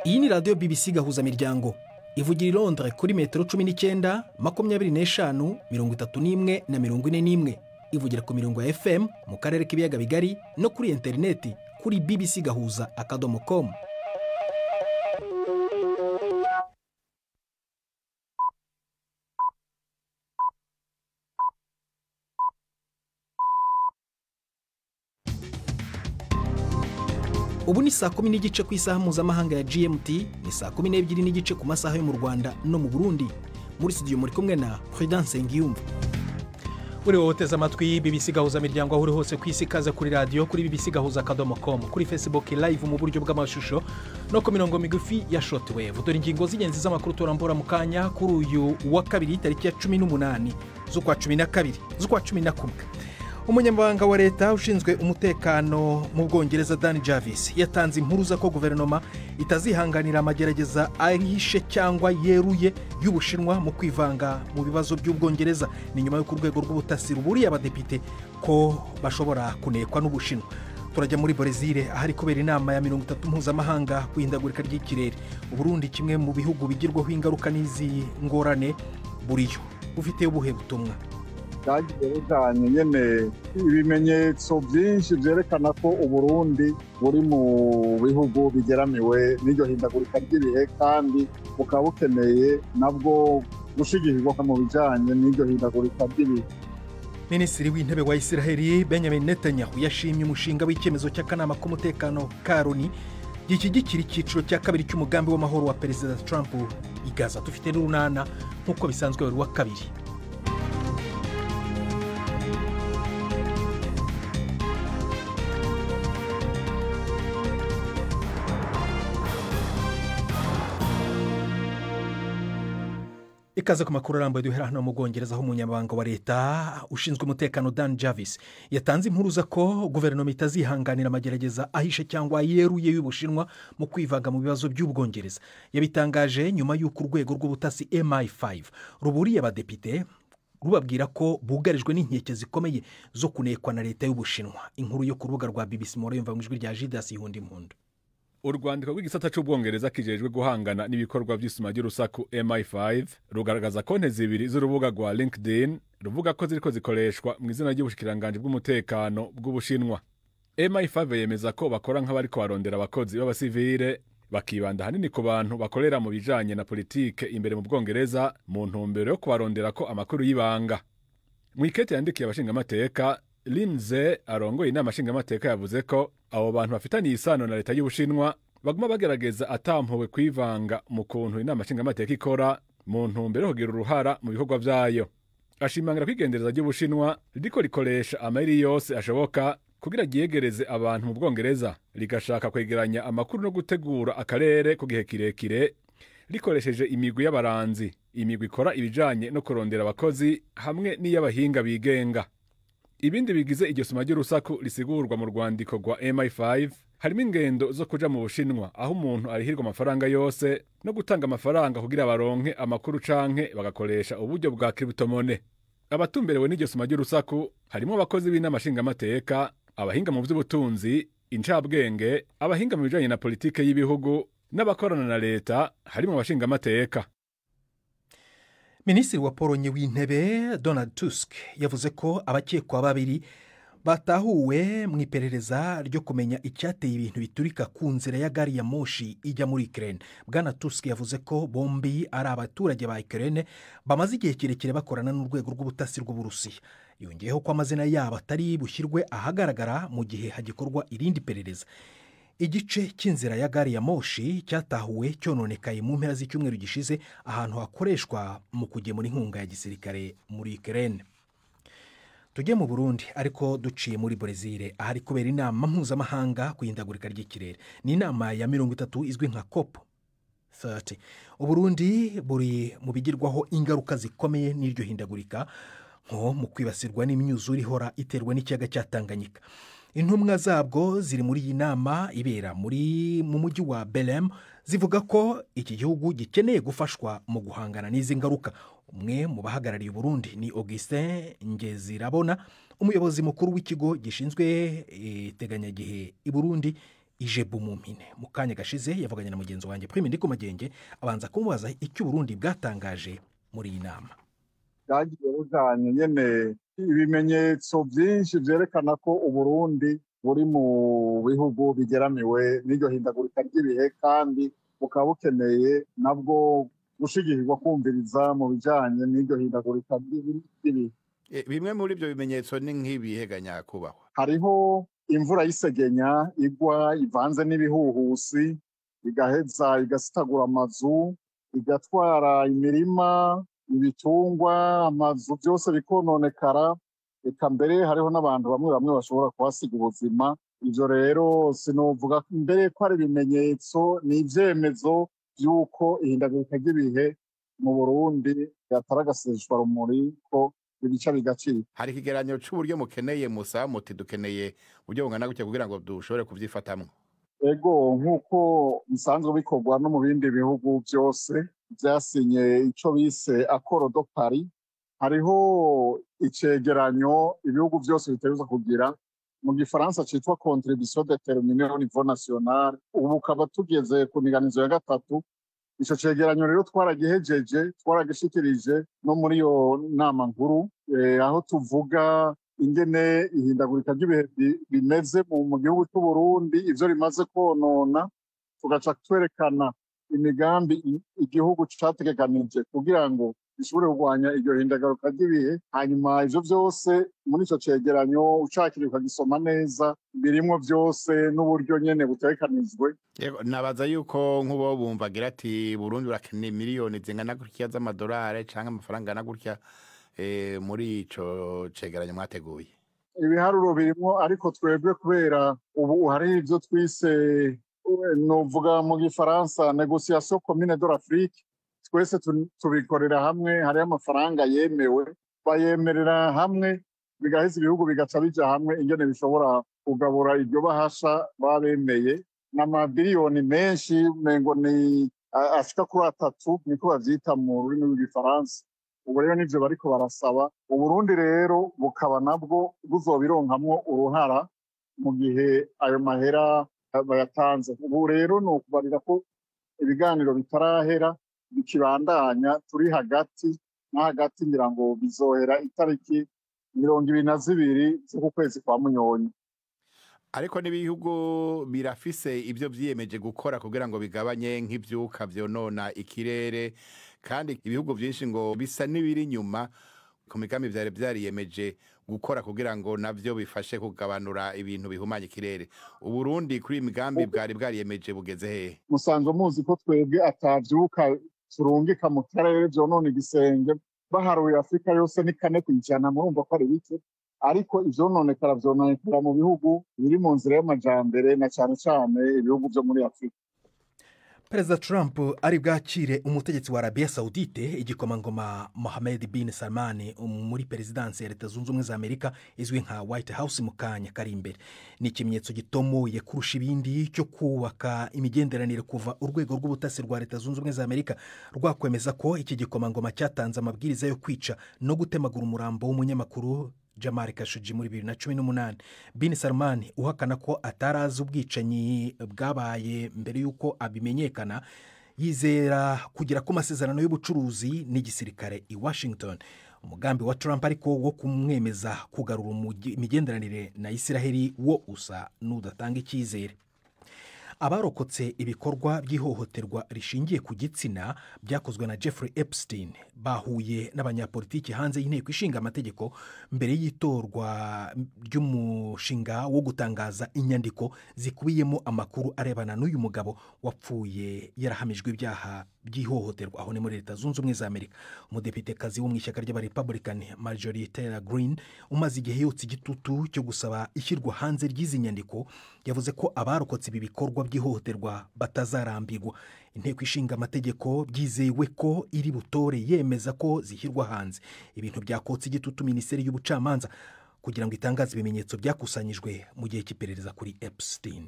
Iyi ni radiyo BBC Gahuzamiryango ivugira i Londres kuri metero 19, 25, 31 na 41. Ivugira ku mirongo ya FM mu karere k'ibiyaga bigari no kuri interineti kuri bbcgahuza.com. Ubu ni saa 10:15 ku isaha mpuzamahanga ya GMT, ni saa 12:15 ku masaha yo mu Rwanda no mu Burundi. Muri studio muri kumwe na Prudence Ngiyumva. Uri wowe uteze amatwi BBC Gahuzamiryango aho uri hose ku isi, ikaze kuri radiyo kuri bbcgahuza.com, kuri Facebook live mu buryo bw'amashusho no ku mirongo migufi ya shortwave. Dore ingingo z'ingenzi z'amakuru turambura mu kanya kuri uyu wa kabiri tariki ya 18 z'ukwa 12 z'ukwa 11. Umunyamabanga wa leta ushinzwe umutekano mu Bwongereza Dan Jarvis yatanze impuruza ko guverinoma itazihanganira amagerageza ahishe cyangwa yeruye y'Ubushinwa mu kwivanga mu bibazo by'Ubwongereza. Ni nyuma y'uko urwego rw'ubutasi ruburiye abadepite ko bashobora kunekwa n'Ubushinwa. Turajya muri Brezil ahari kubera inama ya 30 mpuzamahanga ku ihindagurika ry'ikirere. Uburundi kimwe mu bihugu bigirwaho ingaruka n'izi ngorane buriyo bufite ubuhe butumwa? Byagiye bijanye nyene ibimenyetso byinshi byerekana ko Uburundi buri mu bihugu bigeramiwe n'iryo hindagurika ry'ibihe, kandi bukaba bukeneye nabwo gushigikirwa mu bijanye n'iryo hindagurika ry'ibihe. Minisitiri w'intebe wa Israel Benjamin Netanyahu yashimye umushinga w'icyemezo cy'akanama k'umutekano ka Loni gishyigikira icyiciro cya kabiri cy'umugambi w'amahoro wa Perezida Trump i Gaza. Dufite n'urunana nk'uko bisanzwe buri wa kabiri. Ikaze ku makuru arambuye duhera hano mu Bwongereza, aho umunyamabanga wa leta ushinzwe umutekano Dan Jarvis yatanze impuruza ko guverinoma itazihanganira amagerageza ahishe cyangwa yeruye y'Ubushinwa mu kwivanga mu bibazo by'Ubwongereza. Yabitangaje nyuma y'uko urwego rw'ubutasi MI5 ruburiye abadepite rubabwira ko bugarijwe n'inkeke zikomeye zo kunekwa na leta y'Ubushinwa. Inkuru yo ku rubuga rwa BBC murayumva mu ijwi rya Judas Ihundimpundu. Urwandiko rw'igisata c'Ubwongereza kijejwe guhangana n'ibikorwa by'isuma ry'urusaku MI5 rugaragaza konti zibiri z'urubuga rwa LinkedIn ruvuga ko ziriko zikoreshwa mu izina ry'ubushikiranganji bw'umutekano bw'Ubushinwa. MI5 yemeza ko bakora nk'abariko barondera abakozi b'abasivile, bakibanda hanini ku bantu bakorera mu bijanye na politike imbere mu Bwongereza mu ntumbero yo kubarondera ko amakuru y'ibanga. Mw'ikete yandikiye abashingamateka, Lindsay arongoye inama nshingamateka yavuze ko abo bantu bafitaniye isano na leta y'Ubushinwa baguma bagerageza atampuwe kwivanga mu kuntu inama nshingamateka ikora mu ntumbero yo kugira uruhara mu bikorwa vyayo. Ashimangira kwigendereza ry'Ubushinwa ririko rikoresha amayeri yose ashoboka kugira ryiyegereze abantu mu Bwongereza, rigashaka kwegeranya amakuru no gutegura akarere ku gihe kirekire rikoresheje imigwi y'abaranzi, imigwi ikora ibijanye no kurondera abakozi hamwe n'iy'abahinga bigenga. Ibindi bigize iryo soma ry'urusaku risigurwa mu rwandiko rwa MI5 harimo ingendo zo kuja mu Bushinwa aho umuntu arihirwa amafaranga yose no gutanga amafaranga kugira baronke amakuru canke bagakoresha uburyo bwa cryptomonnaie. Abatumberewe n'iryo soma ry'urusaku harimo abakozi b'inama nshingamateka, abahinga mu vy'ubutunzi, incabwenge, abahinga mu bijanye na politike y'ibihugu n'abakorana na leta harimo abashingamateka. Minisitiri wa Polonye w'intebe Donald Tusk yavuze ko abakekwa babiri batahuwe mu iperereza ryo kumenya icyateye ibintu biturika ku nzira ya gari ya moshi ijya muri Ukraine. Bwana Tusk yavuze ko bombi ari abaturage ba Ukraine bamaze igihe kirekire bakorana n'urwego rw'ubutasi rw'Uburusiya. Yongeyeho ko amazina yabo atari bushyirwe ahagaragara mu gihe hagikorwa irindi perereza. Igice cy'inzira ya gari ya moshi cyatahuwe cyononekaye mu mpera z'icyumweru gishize ahantu hakoreshwa mu kugemura inkunga ya gisirikare muri Ukraine. Tujye mu Burundi ariko duciye muri Brezil ahari kubera inama mpuzamahanga ku ihindagurika ry'ikirere. Ni inama ya 30 izwi nka COP 30. Uburundi buri mu bigirwaho ingaruka zikomeye n'iryo hindagurika, nko mu kwibasirwa n'imyuzure ihora iterwa n'ikiyaga cya Tanganyika. Intumwa zabwo ziri muri iyi nama ibera mu mujyi wa Belém zivuga ko iki gihugu gikeneye gufashwa mu guhangana n'izi ngaruka. Umwe mu bahagarariye Burundi ni Augustin Ngezirabona, umuyobozi mukuru w'ikigo gishinzwe iteganyagihe i Burundi Ijebu mu mpine. Mu kanya gashize yavuganye na mugenzi wanjye Prime Ndikumagenge, abanza kumubaza icyo Uburundi bwatangaje muri iyi nama. Bwagiye bujanye nyene ibimenyetso byinshi vyerekana ko Uburundi buri mu bihugu bigeramiwe n'iryo hindagurika ry'ibihe, kandi bukaba bukeneye nabwo gushigikirwa kumviriza mu bijanye n'iryo hindagurika ry'ibihe. Bimwe muri ibyo bimenyetso ni nk'ibihe nyakubahwa? Hariho imvura y'isegenya igwa ivanze n'ibihuhusi, igaheza igasitagura amazu, igatwara imirima, ibitungwa, amazu byose bikononekara. Eka mbere hariho n'abantu bamwe bamwe bashobora kuhasiga ubuzima. Ivyo rero sinovuga mbere ko ari ibimenyetso, ni ivyemezo vy'uko ihindagurika ry'ibihe mu Burundi atari agaseseshwarumuri, ko ibica bigacika. Hari ikigereranyo c'uburyo mukeneye, musaba muti dukeneye uburyo bungana gutya kugira ngo dushobore kuvyifatamwo? Ego, nk'uko bisanzwe bikorwa no mu bindi bihugu byose vyasinye ico bise Accord de Paris, hariho icegeranyo ibihugu byose bitegerezwa kugira, mu gifaransa citwa contribution déterminée au niveau national. Ubu ukaba tugeze ku miganizo ya gatatu. Ico cegeranyo rero twaragihejeje, twaragishikirije no muri iyo nama nkuru, aho tuvuga ingene ihindagurika ry'ibihe bimeze mu gihugu c'u Burundi, ivyo rimaze konona, tugaca twerekana imigambi igihugu categekanije kugira ngo gishobore kurwanya iryo hindagaruka ry'ibihe. Hanyuma ivyo vyose muri ico cegeranyo, ucakiriye ukagisoma neza, birimwo vyose n'uburyo nyene butegekanijwe. Yego, nabaza yuko nk'ubo bumva agira ati Burundi burakeneye miliyoni zingana gutya z'amadolari canke amafaranga angana gutya, muri ico cegeranyo mwateguye. Ibiharuro birimwo, ariko twebwe kubera ubu hari ivyo twise, novuga mu gifaransa, négociation commune de l'Afrique, twese tubikorera hamwe. Hariho amafaranga yemewe, bayemerera hamwe, bigaheza ibihugu bigaca bija hamwe ingene bishobora kugabura iryo bahasha babemeye. N'amabiliyoni menshi, mengo ni ashika kuri 3, niko bavyita mu rurimi rw'igifaransa. Ubu rero nivyo bariko barasaba. Uburundi rero bukaba nabwo buzobironkamwo uruhara mu gihe ayo mahera bayatanze. Ubu rero ni ukubarira ko ibiganiro bitarahera, bikibandanya, turi hagati na hagati, ngira ngo bizohera itariki 22 z'uku kwezi kwa Munyonyo. Ariko n'ibihugu birafise ibyo vyiyemeje gukora kugira ngo bigabanye nk'ivyuka vyonona ikirere, kandi ibihugu vyinshi ngo bisa n'ibiri inyuma ku migambi vyari vyariyemeje gukora kugira ngo navyo bifashe kugabanura ibintu bihumanya ikirere. Uburundi kuri iyi migambi bwari bwariyemeje bugeze hehe? Musanzwe muzi ko twebwe atavyuka turungika mu karere vyonona igisenge. Baharuye Afrika yose ni 4%, murumva ko ari bike. Ariko ivyononekara vyononekara mu bihugu biri mu nzira y'amajambere, na cane cane ibihugu vyo muri Afrika. Perezida Trump ari bwakire umutegetsi wa Arabia Saudite, igikomangoma Mohammed bin Salman, muri perezidansi ya Leta Zunze Ubumwe za Amerika izwi nka White House mu kanya kari imbere. Ni ikimenyetso gitomoye kurusha ibindi cyo kubaka imigenderanire kuva urwego rw'ubutasi rwa Leta Zunze Ubumwe za Amerika rwakwemeza ko iki gikomangoma cyatanze amabwiriza yo kwica no gutemagura umurambo w'umunyamakuru Jamal Khashoggi muri 2018. Bin Salman, uhakana ko atarazi ubwicanyi bwabaye mbere y'uko abimenyekana, yizera kugera ku masezerano y'ubucuruzi n'igisirikare i Washington. Umugambi wa Trump ariko wo kumwemeza kugarura imigenderanire na Isiraheli wo usa n'udatanga icyizere. Abarokotse ibikorwa by'ihohoterwa rishingiye ku gitsina byakozwe na Jeffrey Epstein bahuye n'abanyapolitiki hanze y'inteko ishinga amategeko mbere y'itorwa ry'umushinga wo gutangaza inyandiko zikubiyemo amakuru arebana n'uyu mugabo wapfuye yarahamijwe ibyaha by'ihohoterwa. Aho ni muri Leta Zunze Ubumwe za Amerika. Umudepitekazi wo mu ishyaka ry'Abarepublican Marjorie Taylor Greene, umaze igihe yotsa igitutu cyo gusaba ishyirwa hanze ry'izi nyandiko, yavuze ko abarokotse ibi bikorwa by'ihohoterwa batazarambirwa. Inteko ishinga amategeko byizewe ko iri butore yemeza ko zishyirwa hanze, ibintu byakotse igitutu minisiteri y'ubucamanza kugira ngo itangaze ibimenyetso byakusanyijwe mu gihe cy'iperereza kuri Epstein.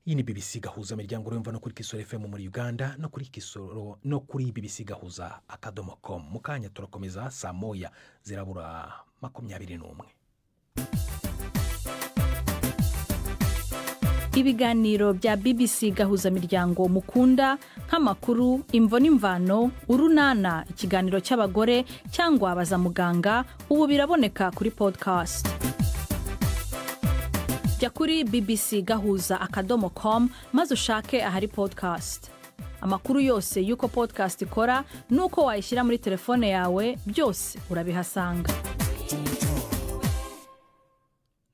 Iyi ni BBC Gahuza Miryango, urumva no kuri Kisoro FM muri Uganda, no kuri Kisoro, no kuri BBC Gahuza akadomo com. Mu kanya turakomeza, saa 1 zirabura 21. Ibiganiro bya BBC Gahuzamiryango mukunda nk'amakuru, Imvo n'Imvano, Urunana, ikiganiro cy'abagore cyangwa Baza Muganga, ubu biraboneka kuri podcast. Jya kuri bbcgahuza.com maze ushake ahari podcast. Amakuru yose y'uko podcast ikora n'uko wayishyira muri telefone yawe, byose urabihasanga.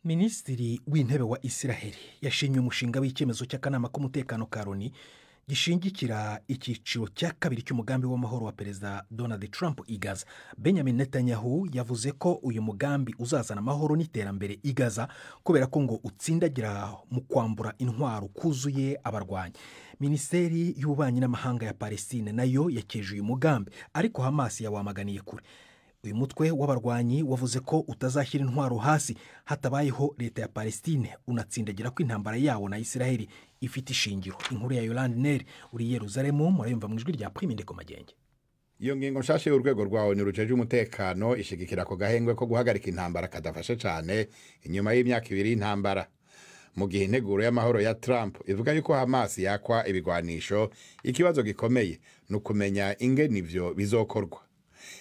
Minisitiri w'Intebe wa Isiraheli yashimye umushinga w'icyemezo cy'akanama k'umutekano ka Loni gishingikira icyiciro cya kabiri cy'umugambi w'amahoro wa Perezida Donald Trump i Gaza. Benjamin Netanyahu yavuze ko uyu mugambi uzazana amahoro n'iterambere i Gaza, kubera ko ngo utsindagira mu kwambura intwaro kuzuye abarwanyi. Minisiteri y'Ububanyi n'Amahanga ya Palestine nayo yakeje uyu mugambi, ariko Hamas yawamaganiye kure. Uyu mutwe w'abarwanyi wavuze ko utazashyira intwaro hasi hatabayeho leta ya Palestine, unatsindagira ko intambara yawo na Isiraheli ifite ishingiro. Inkuru ya Yolande Neri uri i Yeruzalemu murayumva mu ijwi rya Prime Ndekomagenge. Iyo ngingo nshasha y'urwego rwa ONU rujeje umutekano ishigikira ko gahengwe ko guhagarika intambara kadafashe cyane inyuma y'imyaka 2 y'intambara. Mu gihe integuro y'amahoro ya Trump ivuga yuko Hamas yakwa ibigwanisho, ikibazo gikomeye ni ukumenya ingene ivyo bizokorwa.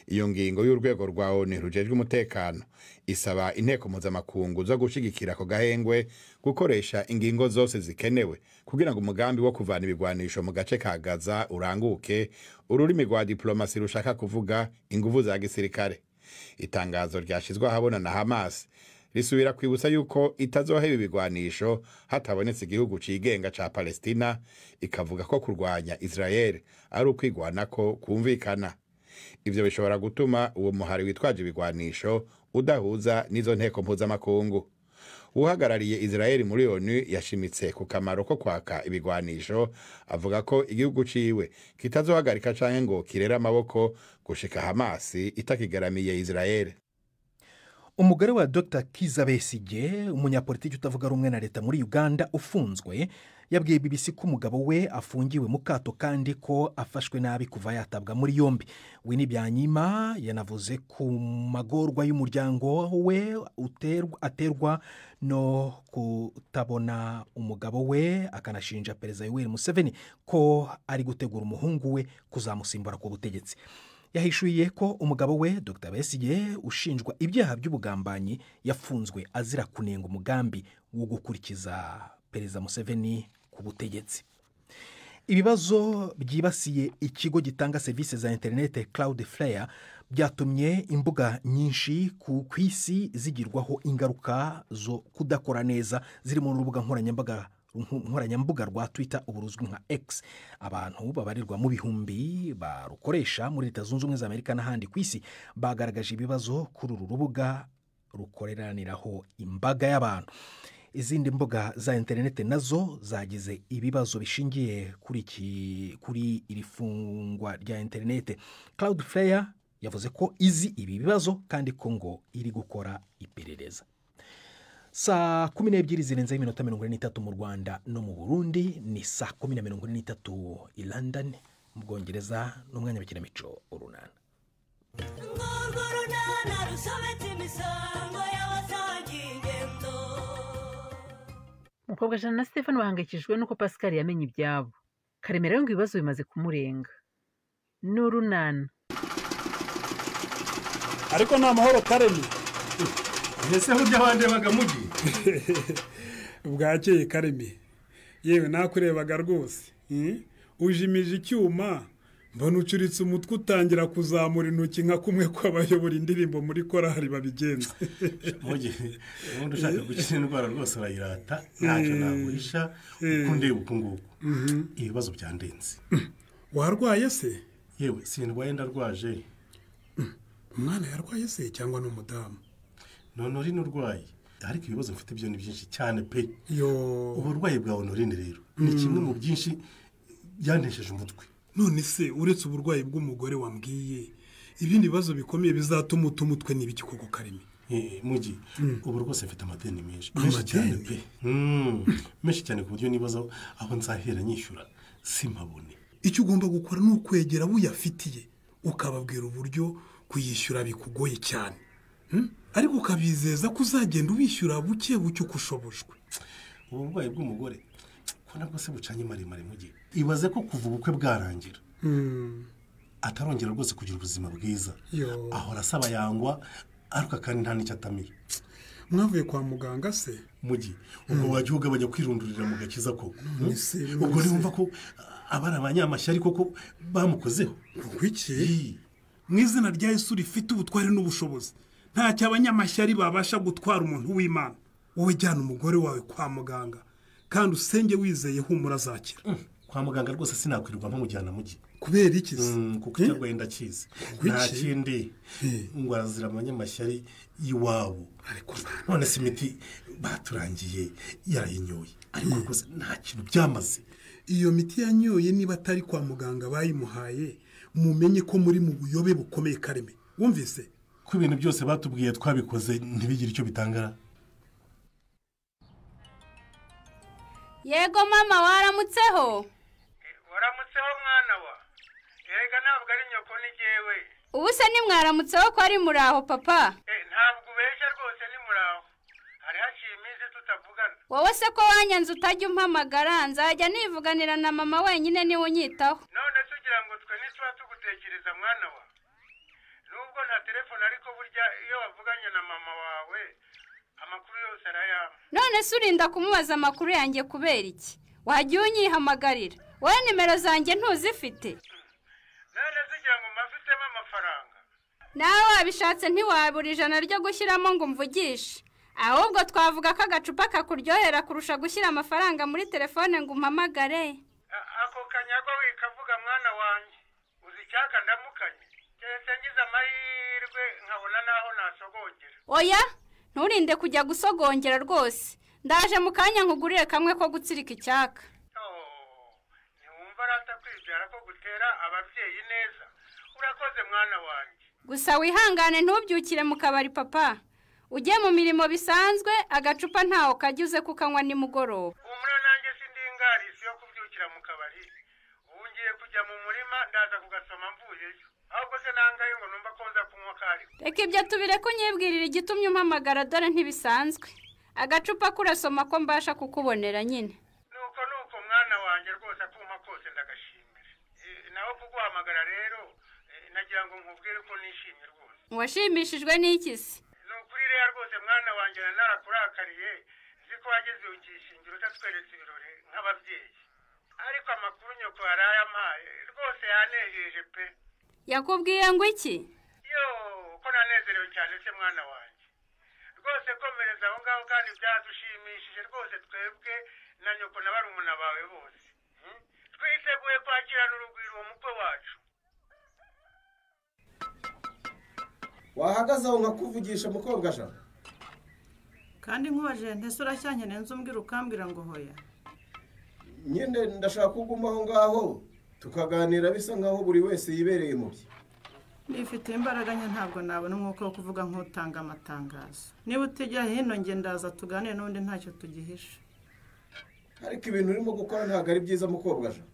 Iyo ngingo y'urwego rwa ONU rujejwe umutekano isaba inteko mpuzamakungu zo gushigikira ko gahengwe gukoresha ingingo zose zikenewe kugira ngo umugambi wo kuvana ibigwanisho mu gace ka Gaza uranguke, ururimi rwa diplomasi rushaka kuvuga inguvu za gisirikare. Itangazo ryashizwe ahabona na Hamas risubira kwibutsa yuko itazoheba ibigwanisho hatabonetse igihugu cigenga ca Palestina, ikavuga ko kurwanya Israel ari ukwigwanako kumvikana. Ivyo bishobora gutuma uwo muhari witwaje ibigwanisho udahuza n'izo nteko mpuzamakungu. Uhagarariye Israel muri ONU yashimitse ku kamaro ko kwaka ibigwanisho, avuga ko igihugu ciwe kitazohagarika canke ngo kirere amaboko gushika Hamas itakigaramiye Israel. Umugore wa Dr Kizza Besigye, umunyapolitiki utavuga rumwe na leta muri Uganda ufunzwe, yabwiye BBC ko umugabo we afungiwe mu kato kandi ko afashwe nabi kuva yatabwa muri yombi. Winnie Byanyima yanavuze ku magorwa y'umuryango we aterwa no kutabona umugabo we, akanashinja Perezida Yoweri Museveni ko ari gutegura umuhungu we kuzamusimbura ku butegetsi. Yahishuye ko umugabo we Dr Besigye, ushinjwa ibyaha by'ubugambanyi, yafunzwe azira kunenga umugambi wo gukurikiza Perezida Museveni ku butegetsi. Ibibazo byibasiye ikigo gitanga serivisi za interineti Cloudflare byatumye imbuga nyinshi ku isi zigirwaho ingaruka zo kudakora neza, zirimo n'urubuga nkoranyambuga rwa Twitter ubu ruzwi nka X. Abantu babarirwa mu bihumbi barukoresha muri Leta Zunze Ubumwe za Amerika n'ahandi ku isi bagaragaje ibibazo kuri uru rubuga rukoreraniraho imbaga y'abantu. Izindi mbuga za interineti nazo zagize ibibazo bishingiye kuri iri fungwa rya interineti. Cloudflare yavuze ko izi ibi bibazo kandi ko ngo iri gukora iperereza. Saa 12 zirenzeho iminota 43 mu Rwanda no mu Burundi, ni saa 10:43 i London mu Bwongereza, n'umwanya w'ikinamico Urunana. Umukobwa Jana na Stefano bahangayikishijwe n'uko Pascal yamenye ibyabo. Karemera ngo ibibazo bimaze kumurenga. N'urunana. Ariko nta mahoro Karemi. Ese burya wandebaga mugi? Bwakeye Karemi. Yewe nakurebaga rwose. Ujimije icyuma, mbona ucuritse umutwe utangira kuzamura intoki nka kumwe kw'abayobora indirimbo muri korali babigenza. Mugi, ubundi ushaka gukira indwara rwose urayirata, ntacyo naguhisha, uko ndeba uku nguku. Ibibazo byandenze. Warwaye se? Yewe sindwaye, ndarwaje. Umwana yarwaye se cyangwa ni umudamu? None uri n'urwaye, ariko ibibazo mfite byo ni byinshi cyane pe. Yo, uburwayi bwa Honorine rero ni kimwe mu byinshi byantesheje umutwe. None se uretse uburwayi bw'umugore wambwiye, ibindi bibazo bikomeye bizatuma umutwe n'ibiki koko Karemi? Mugi, ubu rwose mfite amadeni menshi menshi cyane pe. Menshi cyane ku buryo nibaza aho nzahera nyishyura simpabone. Icyo ugomba gukora ni ukwegera abo uyafitiye, ukababwira uburyo kuyishyura bikugoye cyane, ariko ukabizeza ko uzagenda ubishyura buke buke uko ushobojwe. Uburwayi bw'umugore Ko nabwo se bucanye maremare mugi. Ibaze ko kuva ubukwe bwarangira. Atarongera rwose kugira ubuzima bwiza. Ahora asaba yangwa ariko kandi nta nicyo atamira. Mwavuye kwa muganga se? Mugi, ubwo wagiye ugabanya kwirundurira mu gakiza koko. Ubwo nibumva ko abari abanyamashyari koko bamukozeho. Kuki? Mu izina rya Yesu rifite ubutware n'ubushobozi. Ntacyo abanyamashyari babasha gutwara umuntu w'Imana. Wowe jyana umugore wawe kwa muganga kandi usenge wizeye humura azakira. Kwa muganga rwose sinakwirirwa mpamujyana mugi. Kubera iki se? Kuko icyo ndakizi. Nta kindi ngo arazira abanyamashyari iwabo. Ariko none se imiti baturangiye yarayinyoye. Ariko rwose nta kintu byamaze. Iyo miti yanyoye niba atari kwa muganga bayimuhaye, mumenye ko muri mu buyobe bukomeye Kareme. Wumvise? Ko ibintu byose batubwiye twabikoze ntibigire icyo bitangara. Yego mama, waramutseho? Waramutseho mwana wa. Erega ntabwo ari nyoko ni jewe. Ubu se nimwaramutseho ko ari muraho papa? Ntabwo ubeshya rwose ni muraho. Hari haciye iminsi tutavugana. Wowe se ko wanyanze utajya umpamagara, nzajya nivuganira na mama wenyine niwe unyitaho. None se ugira ngo twe ntituba tugutekereza mwana wa? Nubwo nta telefone ariko burya iyo wavuganye na mama wawe amakuru yose arayampa. None se urinda kumubaza amakuru yanjye kubera iki? Wagiye unyihamagarira. Wowe nimero zanjye ntuzifite. None se ugira ngo mafitemo amafaranga? Nawe wabishatse ntiwabura ijana ryo gushyiramo ngo umvugishe. Ahubwo twavuga ko agacupa kakuryohera kurusha gushyira amafaranga muri telefone ngo umpamagare. Ako kanyagwa wikavuga mwana wanjye. Uzi icyaka ndamukanye. Keretse ngize amahirwe nkabona naho nasogongera. Oya, nturinde kujya gusogongera rwose. Ndaje mu kanya nkugurire kamwe ko gutsirika icyaka. Ntiwumva arata kwibyara ko gutera ababyeyi neza. Urakoze mwana wanjye. Gusa wihangane ntubyukire mu kabari papa. Ujye mu mirimo bisanzwe, agacupa ntaho kajya uze kukanywa nimugoroba. Humura nanjye sindingarisi yo kubyukira mu kabari. Ubu ngiye kujya mu murima ndaza kugasoma mvuyeyo. Ahubwo se nangaye ngo numva ko nza kunywa kari. Reka ibyo tubireke unyibwirira igitumye umpamagara dore ntibisanzwe. Agacupa kurasoma ko mbasha kukubonera nyine. Nuko nuko mwana wanjye rwose akuma kose ndagashimira. Naho kuguhamagara rero nagira ngo nkubwire ko nishimye rwose. Washimishijwe n'iki se? Nukuri rero rwose mwana wanjye narakurakariye nzi ko wageze ukishingira utatweretse ibirori nk'ababyeyi. Ariko amakuru nyoko yarayampaye rwose yanejeje pe. Yakubwiye ngo iki? Yo, ko nanezerewe cyane se mwana wanjye. Rwose komereza aho ngaho kandi byadushimishije rwose twebwe na nyoko na barumuna bawe bose. Twiteguye kwakirana urugwiro uwo mukwe wacu. Wahagaze aho nkakuvugisha mukobwa sha? Kandi nkubaje ntese uracyankene nzumbwira ukambwira ngo hoya. Nyine ndashaka kuguma aho ngaho tukaganira bisa nkaho buri wese yibereye mu bye. Nifite imbaraga nke ntabwo nabona umwuka wo kuvuga nk'utanga amatangazo. Niba utijya hino nge ndaza tuganire n'undi ntacyo tugihisha. Ariko ibintu urimo gukora ntabwo ari byiza mukobwa sha.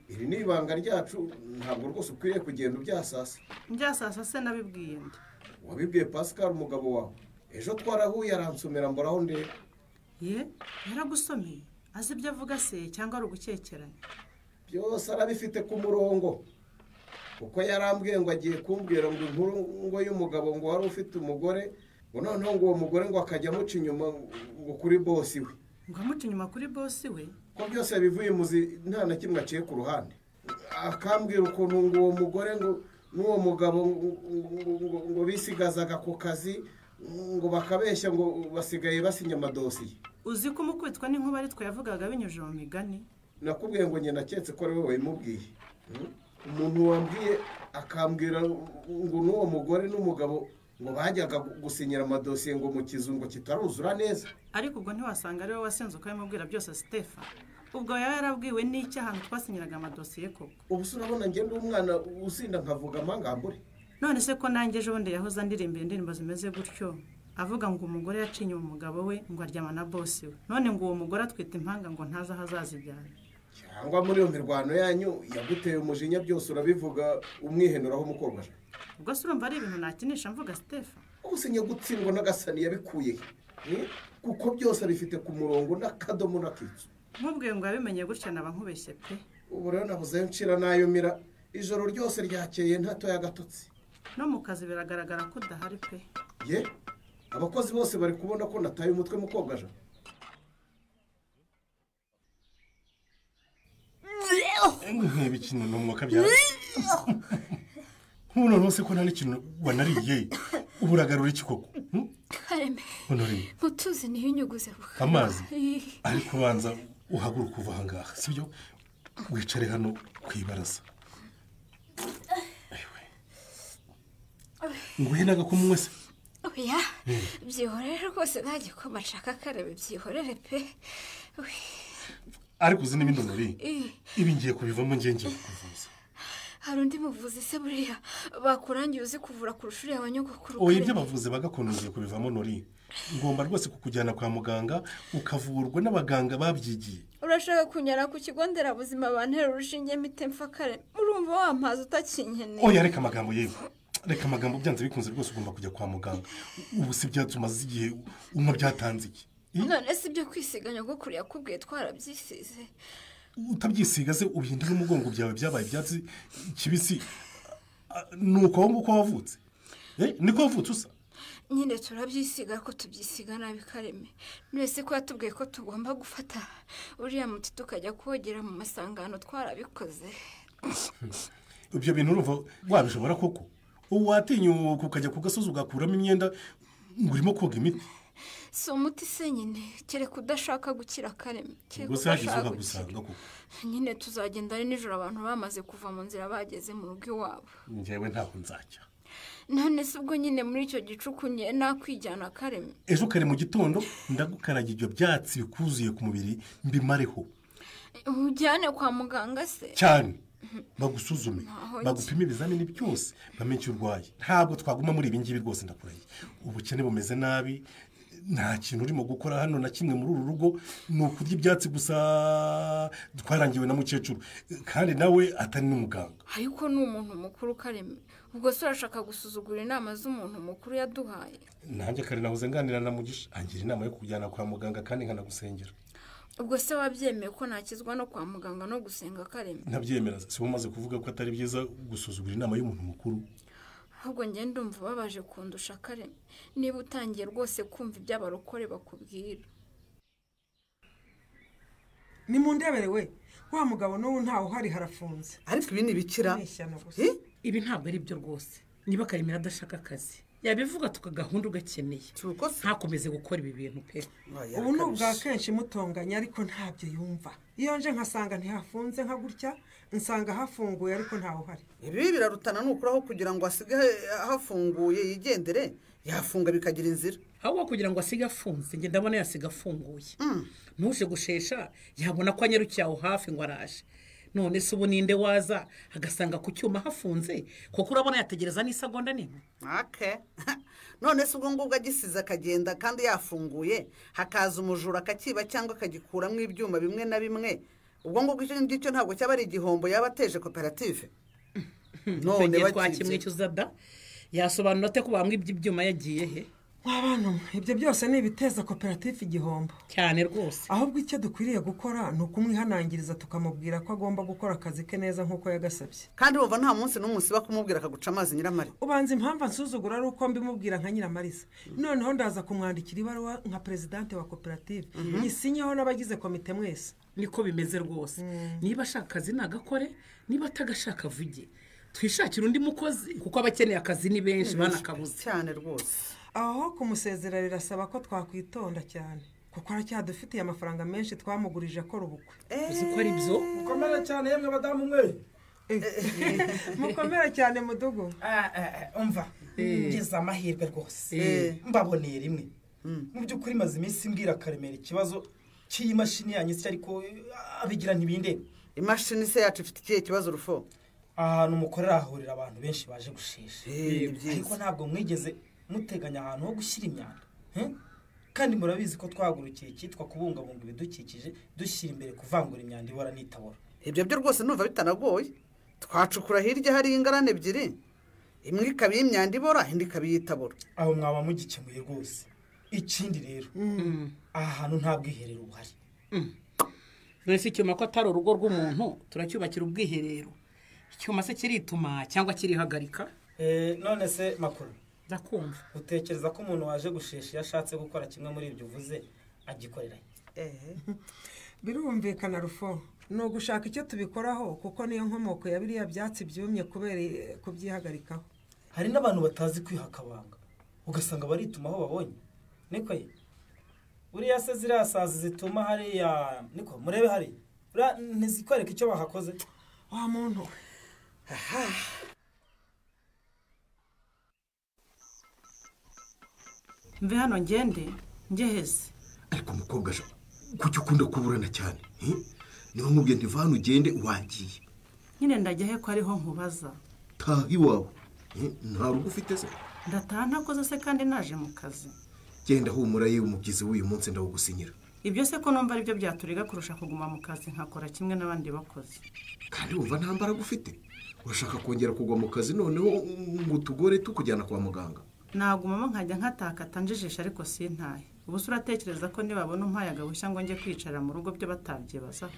Iri ni ibanga ryacu ntabwo rwose ukwiriye kugenda ubyasasa. Mbyasasa se nabibwiye nde? Wabibwiye Pascal umugabo wawe. Ejo twarahuye aransomera mboraho ndeba. Ye, yaragusomeye? Azi ibyo avuga se cyangwa ari ugukekeranya? Byose arabifite ku murongo. Kuko yarambwiye ngo agiye kumbwira ngo inkuru ngo y'umugabo ngo wari ufite umugore, ngo noneho ngo uwo mugore ngo akajya amuca inyuma ngo kuri bosi we. Ngo amuca inyuma kuri bosi we? Ko byose bivuye muzi nta na kimwe aciye ku ruhande. Akambwira ukuntu ngo uwo mugore ngo n'uwo mugabo ngo bisigazaga ku kazi ngo bakabeshya ngo basigaye basinya amadosiye. Uzi ko umukubitwa n'inkuba ari twe yavugaga binyujije mu migani? Nakubwiye ngo njye naketse ko ari wowe wabimubwiye. Umuntu wambwiye akambwira ngo n'uwo mugore n'umugabo ngo bajyaga gusinyira amadosiye ngo mu kizu ngo kitaruzura neza. Ariko ubwo ntiwasanga ari wowe wasenze ukabimubwira byose Stefan. Ubwo yaba yarabwiwe n'icyo ahantu twasinyiraga amadosiye koko? Ubu se urabona njye ndi umwana usinda nkavuga amangambure? None se ko nanjye ejo bundi yahoze andirimbira indirimbo zimeze gutyo, avuga ngo umugore yacinye umugabo we ngo aryama na bosi we. None ngo uwo mugore atwite impanga ngo ntazi aho azazibyara. Cyangwa muri iyo mirwano yanyu yaguteye umujinya byose urabivuga umwihenuraho mukobwa. Ubwo se urumva ari ibintu nakinisha mvuga Stefan? Ubu se nyagutsindwa n'agasani yabikuye he? Kuko byose bifite ku murongo n'akadomo n'akitso. Nkubwiye ngo yabimenye gutya naba nkubeshye pe. Ubu rero nabuze ncira nayo mira ijoro ryose ryakeye ntatoya agatotsi. No mu kazi biragaragara ko udahari pe. Ye abakozi bose bari kubona ko nataye umutwe mukobwa Jean. Nk'ibikino n'umwuka byawe. Nkuno rwose ko nta n'ikintu wanariye ubu uragarura iki koko? Kareme mutuzi niyo unyuguze amazi ariko ubanza uhaguruka uva aha ngaha sibyo? Wicare hano ku ibaraza. Nguhe n'agakomwe se? Oya byihorere rwose nta gikoma nshaka Kareme, byihorere pe. Ariko uzi n'ibindi nori ibi ngiye kubivamo ngiye kukuvuza. Hari undi muvuzi se buriya bakurangiye uzi kuvura kurusha uriya wa nyogokuru? Oya ibyo bavuze bagakondo ngiye kubivamo nori. Ngomba rwose kukujyana kwa muganga ukavurwa n'abaganga babyigiye. Urashaka kunyara ku kigo nderabuzima bantera urushinge mite mfa Kareme, urumva wampaza utakinkeneye. Oya reka amagambo yewe, reka amagambo, byanze bikunze rwose ugomba kujya kwa muganga. Ubu si byatsi umaze igihe unywa byatanze iki? None si ibyo kwisiga nyogokuru yakubwiye twarabyisize. Utabyisiga se ubihindura umugongo byawe byabaye ibyatsi kibisi nuko aho nguko wavutse? Niko wavutse usa? Nyine turabyisiga ariko tubyisiga nabi Kareme. Mwese ko yatubwiye ko tugomba gufata uriya muti tukajya kogera mu masangano twarabikoze. Ibyo bintu urumva wabishobora koko? Uwatinyuka ukajya ku gasozi ugakuramo imyenda ngo urimo koga imiti? Si umuti se nyine, kereka udashaka gukira Kareme. Gusa hagize ukagusanga koko. Nyine tuzagenda ari nijoro abantu bamaze kuva mu nzira bageze mu rugo iwabo. Njyewe ntaho nzajya. None se ubwo nyine muri icyo gicuku ngiye nakwijyana Kareme? Ejo kare mu gitondo ndagukaraga ibyo byatsi bikuzuye ku mubiri mbimareho. Ujyane kwa muganga se? Cyane. Bagusuzume, bagupime ibizamini byose, bamenye icyo urwaye. Ntabwo twaguma muri ibi ngibi rwose ndakurahiye. Ubukene bumeze nabi, nta kintu urimo gukora hano na kimwe muri uru rugo, ni ukurya ibyatsi gusa twarangiwe na mukecuru kandi nawe atari n'umuganga. Ariko ni umuntu mukuru Kareme, ubwo se urashaka gusuzugura inama z'umuntu mukuru yaduhaye? Nanjye kare nahoze nganira na Mugisha, angira inama yo kujyana kwa muganga kandi nkanagusengera. Ubwo se wabyemeye ko nakizwa no kwa muganga no gusenga Kareme? Ntabyemera, si umaze kuvuga ko atari byiza gusuzugura inama y'umuntu mukuru. Ahubwo njye ndumva babaje kundusha Kareme, niba utangiye rwose kumva iby'abarokore bakubwira. Ni mu ndebere we, wa mugabo n'ubu ntawe uhari harafunze. Ariko ibi ni ibikira. Ibi ntabwo ari byo rwose. Niba Karemera adashaka akazi yabivuga tukagahunda ugakeneye, ntakomeze gukora ibi bintu pe. Ubu ni ubwa kenshi mutonganya ariko ntabyo yumva. Iyo nje nkasanga ntihafunze nka gutya, nsanga hafunguye ariko ntawe uhari. Ibi birarutana nukuraho kugira ngo asige hafunguye yigendere, yafunga bikagira inzira. Ahubwo kugira ngo asige afunze, njye ndabona yasiga afunguye. Ntuje gushesha yabona ko anyarukiye aho hafi ngo araje. None se ubu ninde waza agasanga ku cyuma hafunze kuko urabona yategereza n'isegonda nimwe? Okay. None se ubwo ngubwo agisize akagenda kandi yafunguye, hakaza umujura akakiba cyangwa akagikuramo ibyuma bimwe na bimwe, ubwo ngubwo icyo ngicyo ntabwo cyaba ari igihombo yaba ateje koperative? None bakimwishyuza da yasobanura ate ko bamwibye ibyuma yagiye he? Abantu ibyo byose ni ibiteza koperative igihombo cyane rwose. Ahubwo icyo dukwiriye gukora ni ukumwihanangiriza tukamubwira ko agomba gukora akazi ke neza nk'uko yagasabye. Kandi wumva nta munsi n'umunsi bakumubwira akaguca amazi Nyiramari. Ubanza impamvu ansuzugura ari uko mbimubwira nka Nyiramariza. Noneho ndaza kumwandikira ibaruwa nka perezidante wa koperative, nyisinyeho n'abagize komite mwese. Niko bimeze rwose. Niba ashaka akazi nagakore, niba atagashaka avuge, twishakire undi mukozi kuko abakeneye akazi ni benshi banakabuze cyane rwose. Aho kumusezera birasaba ko twakwitonda cyane kuko aracyadufitiye amafaranga menshi twamugurije akora ubukwe. Uzi ko ari byo? Mukomere cyane yemwe badamu mwe. Mukomere cyane mudugu. Umva ngize amahirwe rwose mbaboneye rimwe. Mu by'ukuri maze iminsi mbwira Karemera ikibazo cy'iyi mashini yanyu se, ariko abigira ntibindebe. Imashini se yacu ifite ikihe kibazo Rufo? Ahantu mukorera hahurira abantu benshi baje gushesha, ariko ntabwo mwigeze muteganya ahantu ho gushyira imyanda. Kandi murabizi ko twahagurukiye icyitwa kubungabunga ibidukikije dushyira imbere kuvangura imyanda ibora n'itabora. Ibyo byo rwose numva bitanagoye. Twacukura hirya hari ingarane ebyiri, imwe ikaba iy'imyanda ibora indi ikaba iy'itabora. Aho mwaba mugikemuye rwose. Ikindi rero aha hantu nta bwiherero buhari. None se icyuma ko atari urugo rw'umuntu, turacyubakira ubwiherero. Icyuma se kirituma cyangwa kirihagarika? None se Makuru, ndakumva. Utekereza ko umuntu waje gushesha iyo ashatse gukora kimwe muri ibyo uvuze agikorera? Birumvikana Rufo, ni ugushaka icyo tubikoraho kuko niyo nkomoko ya biriya byatsi byumye kubera kubyihagarikaho. Hari n'abantu batazi kwiha akabanga, ugasanga barituma aho babonye. Niko ye, buriya se ziriya sazi zituma hariya, niko murebe hariya, buriya ntizikwereka icyo bahakoze. Wa muntu aha. Mve hano ngende ngeheze. Ariko mukobwa je, kuki ukunda kuburana cyane? Niba nkubwiye nti vana ugende wagiye. Nyine ndajya he ko ariho nkubaza? Taha iwawe. Nta rugo ufite se? Ndataha ntakoze se kandi naje mu kazi. Genda humura yewe, umubyizi w'uyu munsi ndawugusinyira. Ibyo se ko numva aribyo byaturega kurusha kuguma mu kazi nkakora kimwe n'abandi bakozi. Kandi wumva nta mbaraga ufite? Urashaka kongera kugwa mu kazi noneho ngo tugore tukujyana kwa muganga? Nagumamo nkajya nkatakata njijisha ariko sintahe. Ubu se uratekereza ko nibabona umpaye agahushya ngo njye kwicara mu rugo byo batabyibazaho?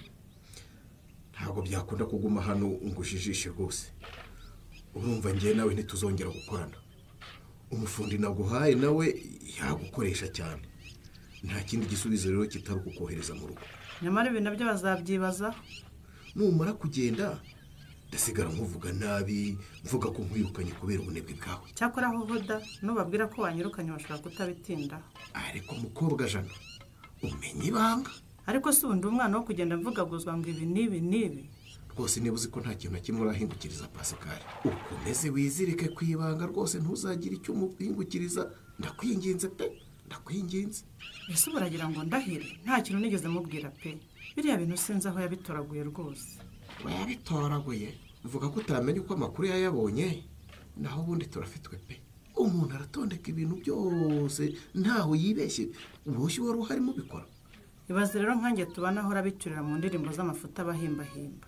Ntabwo byakunda kuguma hano ngo ujijishe rwose. Urumva njye nawe ntituzongera gukorana. Umufundi naguhaye nawe yagukoresha cyane. Nta kindi gisubizo rero kitari kukohereza mu rugo. Nyamara ibi nabyo bazabyibazaho. Numara kugenda ndasigara nkuvuga nabi, mvuga ko nkwirukanye kubera ubunebwe bwawe. Cyakora aho hoda nubabwira ko wanyirukanye bashobora kutabitindaho. Ariko mukobwa Jana, umenye ibanga. Ariko si undi umwana wo kugenda mvugaguzwa ngo ibi n'ibi n'ibi. Rwose niba uzi ko nta kintu na kimwe urahingukiriza Pascal, ukomeze wizirike ku ibanga rwose, ntuzagire icyo umuhingukiriza. Ndakwinginze pe, ndakwinginze. Ese buragira ngo ndahire? Nta kintu nigeze mubwira pe. Biriya bintu sinzi aho yabitoraguye rwose. Wayabitoraguye? Vuga ko utamenya uko amakuru yayabonye, naho ubundi turafitwe pe. Umuntu aratondeka ibintu byose ntaho yibeshye, uboshye wari uhari mubikora. Ibaze rero nkanjye tubana ahora biturira mu ndirimbo z'amafuta abahimbahimba.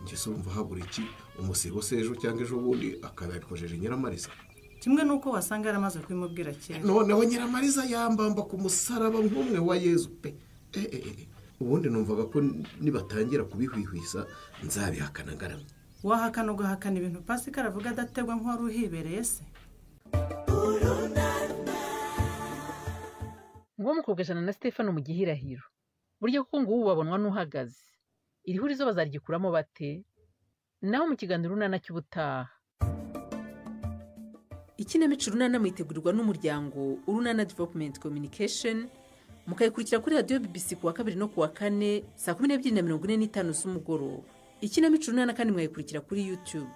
Njye se urumva habura iki umusibo se ejo cyangwa ejo bundi akabikojeje Nyiramariza? Kimwe nuko wasanga yaramaze kubimubwira kera. Noneho Nyiramariza yambamba ku musaraba nk'umwe wa Yezu pe. Ubundi numvaga ko nibatangira kubihwihwisa nzabihakana ngaramye. Wahakana ugahakana ibintu Pascal avuga adategwa nk'uwari uhibereye se? Ngo mukobwa Jana na Stefano mu gihirahiro, burya kuko ngo ubu babonwa n'uhagaze, iri hurizo bazaryikuramo bate? Naho mu kiganiro Urunana cy'ubutaha. Ikinamico Urunana mwitegurirwa n'umuryango Urunana Development Communication, mukayikurikira kuri radiyo BBC kuwa kabiri no kuwa kane saa 12:45 z'umugoroba. Ikinamico Urunana kandi mwayikurikira kuri YouTube.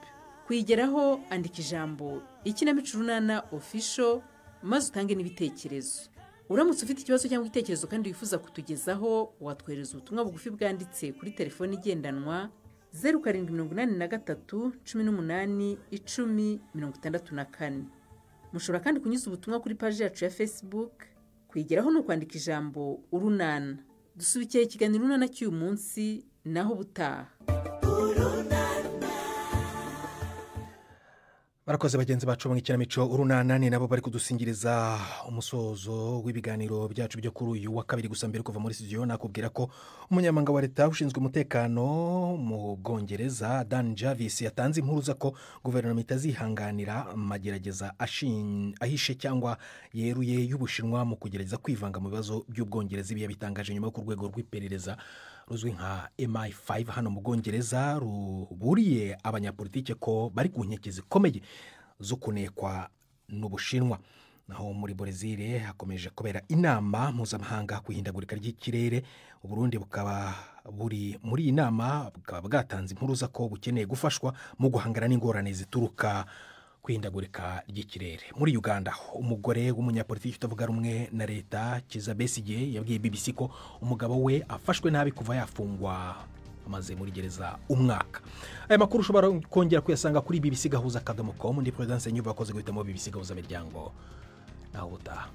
Kuyigeraho andika ijambo Ikinamico Urunana Official maze utange n'ibitekerezo. Uramutse ufite ikibazo cyangwa igitekerezo kandi wifuza kutugezaho, watwohereza ubutumwa bugufi bwanditse kuri telefoni igendanwa 0783 18 10 64. Mushobora kandi kunyuza ubutumwa kuri paji yacu ya Facebook. Kuyigeraho ni ukwandika ijambo Urunana. Dusubikiye ikiganiro Urunana cy'uyu munsi, naho ubutaha. Barakoze bagenzi bacu mu ikinamico Urunana, ni nabo bari kudusingiriza umusozo w'ibiganiro byacu byo kuri uyu wa kabiri. Gusa mbere kuva muri studio nakubwira ko umunyamabanga wa leta ushinzwe umutekano mu Bwongereza Dan Jarvis yatanze impuruza ko guverinoma itazihanganira amagerageza ahishe cyangwa yeruye y'Ubushinwa mu kugerageza kwivanga mu bibazo by'Ubwongereza. Ibi yabitangaje nyuma yo ku rwego rw'iperereza ruzwi nka MI5 hano mu Bwongereza ruburiye abanyapolitike ko bari ku nkeke zikomeye zo kunekwa n'Ubushinwa. Naho muri Brezil hakomeje kubera inama mpuzamahanga ku ihindagurika ry'ikirere. Uburundi bukaba buri muri iyi nama, bukaba bwatanze impuruza ko bukeneye gufashwa mu guhangana n'ingorane zituruka ku ihindagurika ry'ikirere. Muri Uganda, umugore w'umunyapolitiki utavuga rumwe na leta Kizza Besigye yabwiye BBC ko umugabo we afashwe nabi kuva yafungwa amaze muri gereza umwaka. Aya makuru ushobora kongera kuyasanga kuri bbcgahuza.com. Ndi Prudence Nyuba akoze guhitamo BBC Gahuza Miryango. Naho ubutaha.